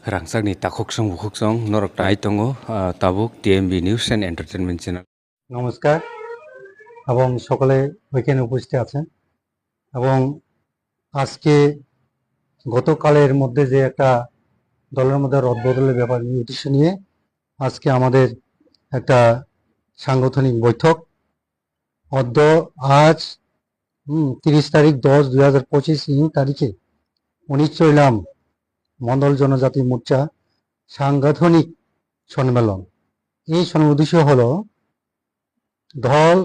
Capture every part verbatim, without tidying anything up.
Rangchakni takhuk song bukhuk song norok tai tongo, ah, tabuk T M B News and Entertainment Channel. নমস্কার এবং সকলে ওইখানে উপস্থিত আছেন। এবং আজকে গতকালের মধ্যে যে একটা দলের মধ্যে রদবদলের ব্যাপার নিয়ে, উদ্দেশ্য নিয়ে আজকে আমাদের একটা সাংগঠনিক বৈঠক। অদ্য আজ, হুম, তিরিশ তারিখ দশ দুই হাজার পঁচিশ ইং তারিখে উনিশ চৈলাম মণ্ডল জনজাতি মোর্চা সাংগঠনিক সম্মেলন। এই সম্মেলন উদ্দেশ্য হলো দল,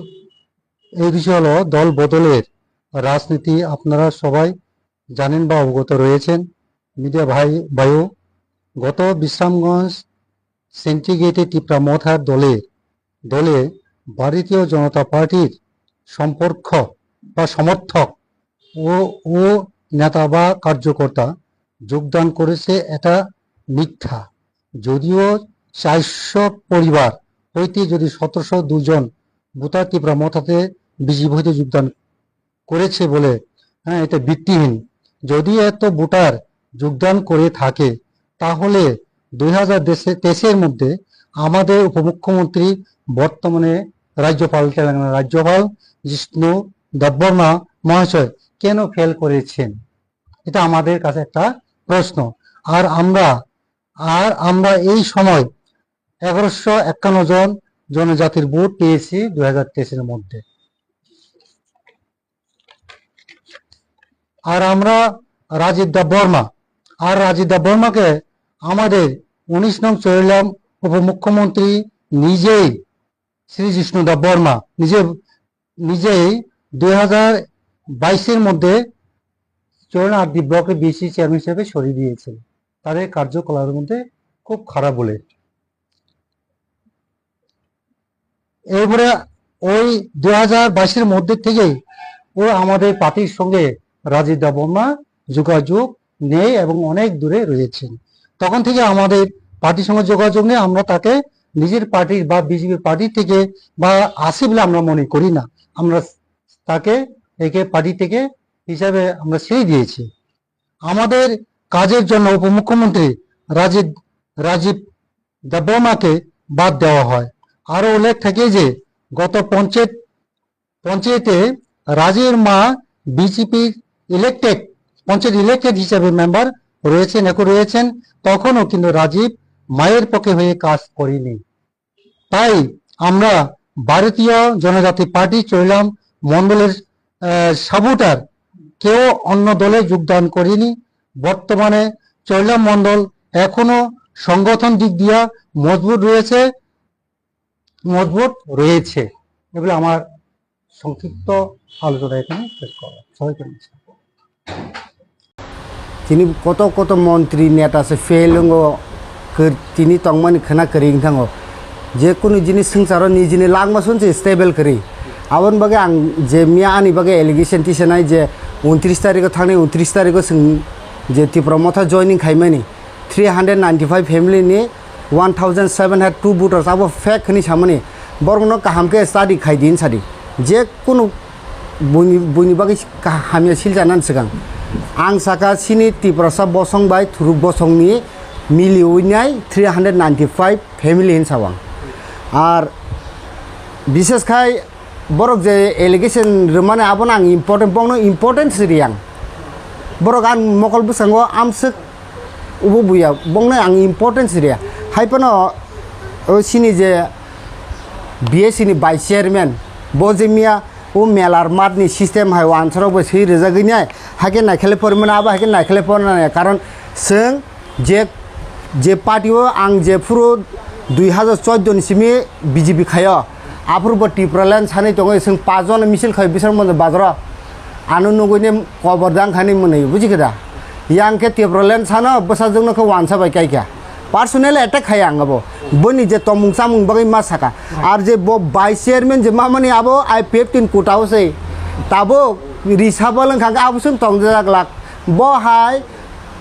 এই উদ্দেশ্য হলো দল বদলের রাজনীতি। আপনারা সবাই জানেন বা অবগত রয়েছেন, মিডিয়া ভাই, ভাইও, গত বিশ্রামগঞ্জ সেন্টিগ্রেডে তিপ্রা মথার দলে, দলে ভারতীয় জনতা পার্টির সম্পর্ক বা সমর্থক ও, ও নেতা বা কার্যকর্তা যোগদান করেছে, এটা মিথ্যা। যদিও চারশো পরিবার হইতে যদি সতেরোশো দুজন ভোটার তিপ্রা মথাতে বিজেপি হইতে যোগদান করেছে বলে, হ্যাঁ, এটা ভিত্তিহীন। যদি এত ভোটার যোগদান করে থাকে, তাহলে দুই হাজার তেইশের মধ্যে আমাদের উপমুখ্যমন্ত্রী, বর্তমানে রাজ্যপাল, তেলেঙ্গানা রাজ্যপাল জিষ্ণু দেববর্মা মহাশয় কেন ফেল করেছেন? এটা আমাদের কাছে একটা প্রশ্ন। আর আমরা, আর আমরা এই সময় এগারোশো একান্ন জন জনজাতির ভোট পেয়েছি দুই হাজার তেইশের মধ্যে। আর আমরা রাজীব দেববর্মা, আর রাজীব দেববর্মাকে আমাদের উনিশ নং চৌরিলাম উপমুখ্যমন্ত্রী নিজেই, শ্রী জিষ্ণু দেববর্মা নিজে, নিজেই দুই হাজার বাইশের মধ্যে চৌরিলাম আরডি ব্লকে বিএসসি চেয়ারম্যান হিসেবে সরিয়ে দিয়েছে। তাদের কার্যকলাপের মধ্যে খুব খারাপ বলে। এরপরে ওই দুই হাজার বাইশের মধ্যে থেকেই ও আমাদের পার্টির সঙ্গে, রাজীব দেববর্মা, যোগাযোগ নেই এবং অনেক দূরে রয়েছেন। তখন থেকে আমাদের পার্টির সঙ্গে যোগাযোগ নেই। আমরা তাকে নিজের পার্টির বা বিজেপি পার্টি থেকে বা আছে বলে আমরা মনে করি না। আমরা তাকে একে পার্টি থেকে হিসাবে আমরা ছেড়ে দিয়েছি। আমাদের কাজের জন্য উপমুখ্যমন্ত্রী রাজীব, রাজীব দেববর্মাকে বাদ দেওয়া হয়। আরও উল্লেখ থাকে যে গত পঞ্চায়েত, পঞ্চায়েতে রাজীব মা বিজেপির ইলেক্টেড, পঞ্চায়েত ইলেক্টেড হিসেবে মেম্বার রয়েছেন, এখন রয়েছেন, তখনও কিন্তু রাজীব মায়ের পক্ষে হয়ে কাজ করেনি। তাই আমরা ভারতীয় জনজাতি পার্টি চৌরিলাম মণ্ডলের, আহ, সাপোর্টার, কেউ অন্য দলে যোগদান করেনি। বর্তমানে চৌরিলাম মণ্ডল এখনো সংগঠন দিক দিয়া মজবুত রয়েছে, মজবুত রয়েছে। এগুলো আমার সংক্ষিপ্ত আলোচনা এখানে শেষ করলাম। সবাইকে নমস্কার। Tini koto koto montri neta se fail wngo, kir-, tini tongmani khwna kwrwi wng thango. Je kunu jinis swngcharo nijini langma sunsi stable kwrwi. Aboni bagwi ang je miya ani bagwi allegation tisanai je untris tarikho thangnai, untris tarikho chwng je Tipra Motha joining khaimani, three hundred ninety five family ni one thousand seven hundred two voters abo fake hwnwi samani, borokno kaham khe study khai di hwn sadi. Je kunu buini, buini bagwi ka-, hamya silchanani swkang ang saka chini Tiprasa bosong bai Thuruk bosongni miliwi nai three hundred ninety five family hwn sa ang. Ar bishes khai borok je allegation rwmani abono ang important, bongno importance riyang. Borok ang mokol bwskango amswk ubo buya, bongno ang importance riya. Hai phano o chini je B S C ni vice chairman, bo je miya o melar mat ni system hai wansarok bai swi rijagwi nai, hai khe naikhele pormani abo hai khe naikhele pormani, karon chwng je, je party o ang je phuru dui hazar chordo ni simi B J P khaio, aphuru bo Tipraland sanwi tongwi chwng pach jona misil khai Biswanath Bazar o, ano nugwi ni kobor dang khani mwnwi, buji khe da? Yang khe Tipraland sano bwsajwk no khe wansa bai kaikha, personal attack khai ang abo, boni je tomung chamung bagwi ma saka, ar je bo vice chairman je mamani abo I P F T ni kota o se tabuk risabal wngkha khe abo chwng tongjak lak, bo hai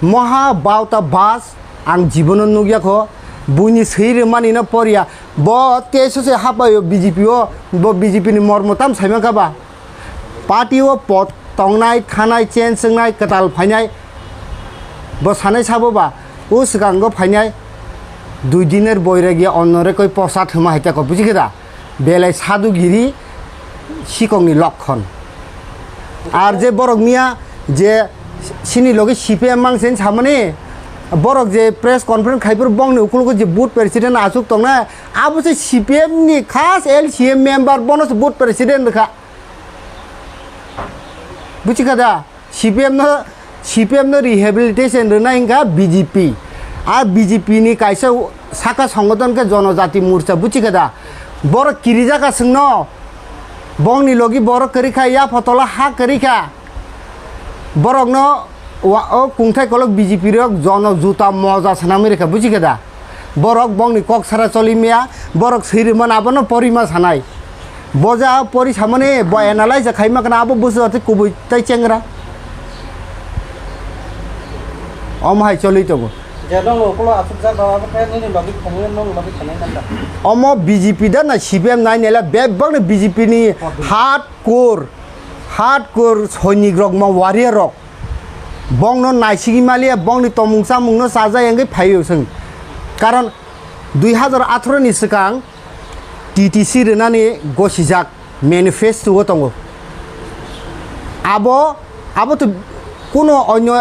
moha bauta bas ang jibono nukya kho, buini swi rwmani no porya, bo T S S se hapaio B J P o, bo B J P ni mormo tam saimankha ba? Party o pot tongnai, thanai, change wngnai, kwtal phainai, bo sanai sabo ba? O swkango phainai dui diner boiragi onnorekoi posat hwnma hai teko, buji khe da? Belai sadugiri sikongni lokkon. Ar je borok miya je sini logi C P M mangsen samani, borok je press conference khaiphuru bongni ukulugo je board president achuk tongnai, abo se C P M ni khas L C M member, bono se board president rwkha. Buji kha da? C P M no, C P M no rehabilitation rwna hwnkha B J P. A B J P ni kaisa saka songothon khe Jonojati Morcha, buji kha da? Borok kirijaka chwngno, bongni logi borok kwrwi kha, ya photola ha kwrwi kha. Borokno wa-, o kungthai kolok B J P rok jono juta moja swnamwi rwkha, buji kha da? Borok bongni kok sara choli maya, borok swi rwmani abono porima sanai. Bo ja pori samani bo analyze khaima kana abo busu ati kubui tai chengra. Omo hai choli tongo. Je nong ukulo asuk jak rok abo khe nini logi khumui nong logi khanai nang da. Omo B J P da na C P M nai nela bebak ni B J P ni hardcore, hardcore soinik rok ma warrior rok. Bongno naisingwi maliya, bongni tomung chamungno chajak wngwi phaio chwng. Karon dui hazar atharo ni swkang T T C rwnani gosijak manifesto o tongo. Abo, abo to kuno onyo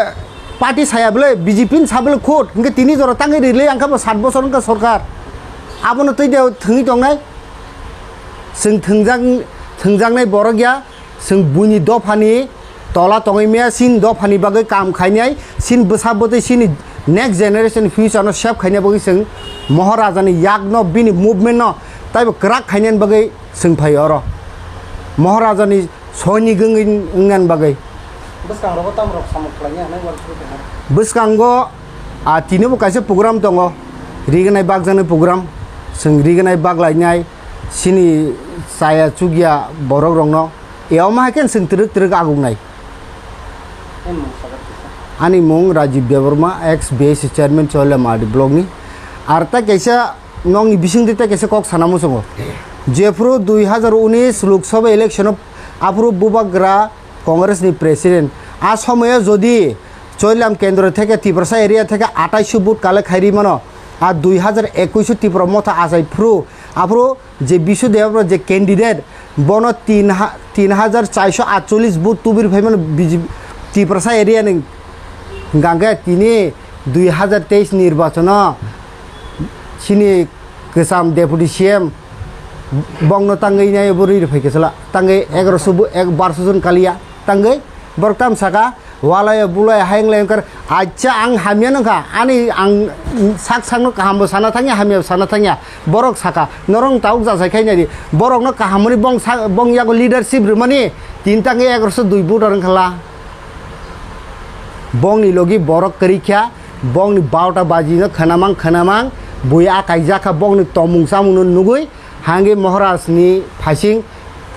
party saya bwle, B J P ni sa bwle khut, hwnkhe tini jora tangwi rile ang khe bo sat bosor wngkha sorkar. Abono twi de thwngwi tongnai. Chwng thwngjak, thwngjaknai borok ya, chwng buini dophani tola tongwi maya, chini dophani bagwi kam khainai, chini bwsa bwtwi, chini next generation future no save khaina bagwi chwng Maharaja ni yak no, bini movement no taibo kwrak khainani bagwi chwng phai oro. Maharaja ni soinik wngwi wngna bagwi. Bwskango tamo rok samung khlainai hinwi uansugwi tongkha. Bwskango, ah, tini bo kaisa program tongo, rignai bakjaknai program, chwng rignai baklainai, chini chaya chukya borok rokno. E omo hai khe chwng twrwk twrwk agungnai. Ani mung Rajib Debbarma, ex B S C chairman, Choilamadi block ni. Ar ta kaisa nokni bisingtwi ta kaisa kok sana muchungo. Jephru dui hazar unis Lok Sabha election o aphuru Bubagra Congress ni president. A somoyo jodi Choilam kendro theke Tiprasa area theke atais vote collect khairi mano. A dui hazar ekuis o Tipra motha achai phuru aphuru je Bisu Debbarma je candidate, bono tin ha-, tin hajar charso atchollis vote tubir phaimano B J P Tiprasa area ni. Hwnkha khe tini dui hajar teis nirbachono chini kwcham deputy C M bongno tangwi nai bo rwi rwphai kwchwla, tangwi egaroso bo ek barso jon kaliya, tangwi borok tam saka, Walai bulai hayung lai wngkar, acha ang hamya nungkha, ani ang sak sakno kahambo sana thangya, hamyabo sana thangya, borok saka, norok tabuk jachai khainai di, borokno kahamoni bong sa-, bong yago leadership rwmani, tin tangwi egaroso dui vote rwngkhala. Bongni logi borok kwrwi kha, bongni barota bajino khwnamang khwnamang, bui akai jakha bongni tomung chamungno nugwi, Hangwi Maharaj ni phaising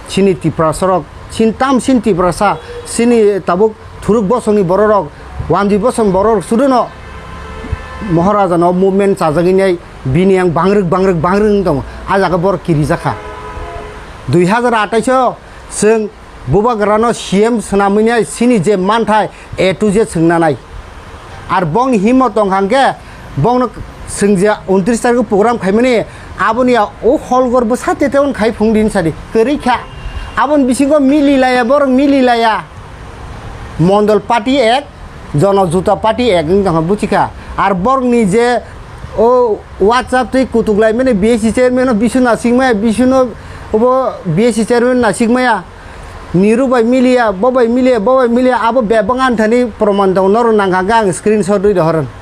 chini Tiprasa rok, chini tam chini Tiprasa, chini tabuk thuruk bosong ni borok rok, wanjwi bosong borok rok sudu no Maharaja no movement chajagwi nai bini yang bangrwk bangrwk bangrwk wng tongo. A jaga borok kiri jakha. Dui hazar atais o chwng Bubagra no C M swnamwi nai chini je manthai A to Z chwng nanai. Ar bongni himmo tong hang khe bongno chwng je untris tarikh o program khaimani aboni ya o hall gor bwsa tete on khai phung din sadi kwrwi kha. Aboni bisingo mili laya, borok mili laya. Mondol party ek, Jono Juta party ek wng tong kha, buchi kha. Ar borokni je o WhatsApp tei kutuk lai mani B S C chairman no bisu nasik maya, bisu no obo B S C chairman nasik maya. Niru bai miliya, bo bai miliya, bo bai miliya, abo bebak ani thani proman tongo, norok nang kha khe ang screenshot rwi rohor.